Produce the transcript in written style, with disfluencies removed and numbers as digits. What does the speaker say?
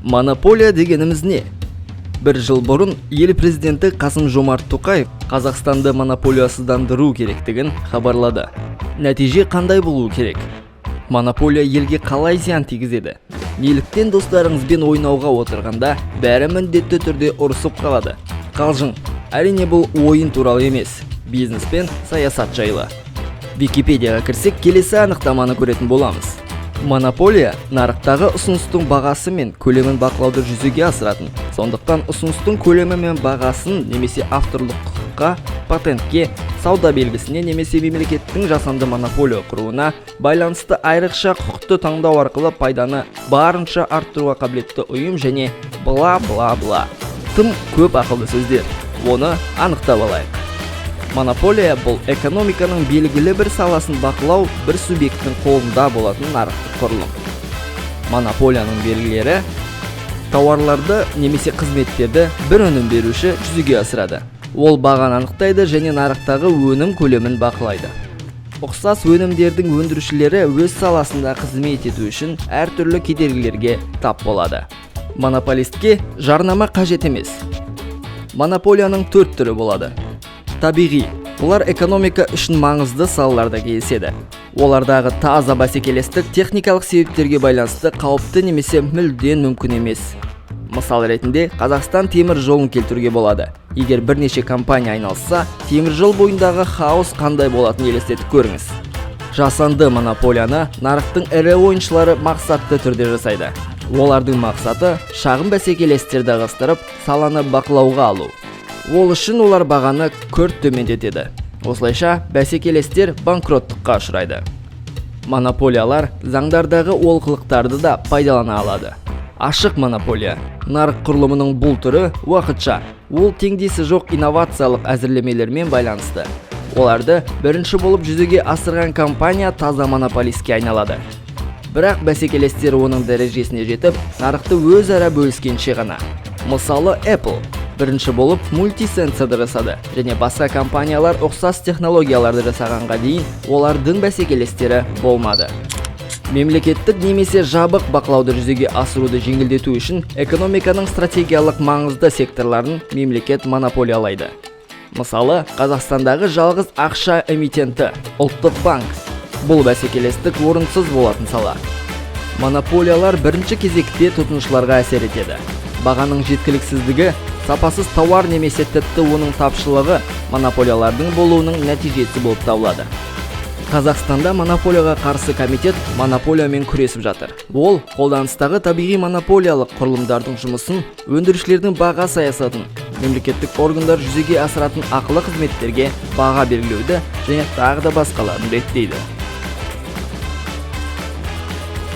Монополия дегеніміз не? Бір жыл бұрын ел президенті Қасым Жомарт Тоқаев Қазақстанды монополиясыздандыру керектігін хабарлады. Нәтиже қандай болуы керек? Монополия елге қалай зиян тигізеді? Неліктен достарыңызбен ойнауға отырғанда бәрі міндетті түрде ұрысып қалады? Қалжың. Әрине, бұл ойын туралы емес, бизнес пен саясат жайлы. Википедияға кірсек, келесі анықтаманы көретін боламыз. Монополия – нарықтағы ұсыныстың бағасы мен көлемін бақылауды жүзеге асыратын, сондықтан ұсыныстың көлемі мен бағасын немесе авторлық құқыққа, патентке, сауда белгісіне немесе мемлекеттің жасанды монополия құруына байланысты айрықша құқықты таңдау арқылы пайданы барынша арттыруға қабілетті ұйым және бла бла бла. Тым көп ақылды сөздер. Оны анықтап алайық. Монополия – бұл экономиканың белгілі бір саласын бақылау бір субъекттің қолында болатын нарықтық құрылым. Монополияның белгілері: тауарларды немесе қызметтерді бір өнім беруші жүзеге асырады. Ол бағаны анықтайды және нарықтағы өнім көлемін бақылайды. Ұқсас өнімдердің өндірушілері өз саласында қызмет ету үшін әртүрлі кедергілерге тап болады. Монополистке жарнама қажет емес. Монополияның төрт түрі болады. Табиғи: бұлар экономика үшін маңызды салаларда кездеседі. Олардағы таза бәсекелестік техникалық себептерге байланысты қауіпті немесе мүлдем мүмкін емес. Мысал ретінде Қазақстан темір жолын келтіруге болады. Егер бірнеше компания айналысса, темір жол бойындағы хаос қандай болатынын елестетіп көріңіз. Жасанды монополияны нарықтың ірі ойыншылары мақсатты түрде жасайды. Олардың мақсаты – шағын бәсекелестерді ығыстырып, саланы бақылауға алу. Ол үшін олар бағаны күрт төмендетеді. Осылайша бәсекелестер банкроттыққа ұшырайды. Монополиялар заңдардағы олқылықтарды да пайдалана алады. Ашық монополия: нарық құрылымының бұл түрі уақытша. Ол теңдесі жоқ инновациялық әзірлемелермен байланысты. Оларды бірінші болып жүзеге асырған компания таза монополистке айналады, бірақ бәсекелестер оның дәрежесіне жетіп, нарықты өзара бөліскенше ғана. Мысалы, Apple бірінші болып мультисенсорды жасады және басқа компаниялар ұқсас технологияларды жасағанға дейін олардың бәсекелестері болмады. Мемлекеттік немесе жабық бақылауды жүзеге асыруды жеңілдету үшін экономиканың стратегиялық маңызды секторларын мемлекет монополиялайды. Мысалы, Қазақстандағы жалғыз ақша эмитенті – Ұлттық банк. Бұл бәсекелестік орынсыз болатын сала. Монополиялар бірінші кезекте тұтынушыларға әсер етеді. Бағаның жеткіліксіздігі, сапасыз тауар немесе тіпті оның тапшылығы монополиялардың болуының нәтижесі болып табылады. Қазақстанда монополияға қарсы комитет монополиямен күресіп жатыр. Ол қолданыстағы табиғи монополиялық құрылымдардың жұмысын, өндірушілердің баға саясатын, мемлекеттік органдар жүзеге асыратын ақылы қызметтерге баға белгілеуді және тағы да басқаларын реттейді.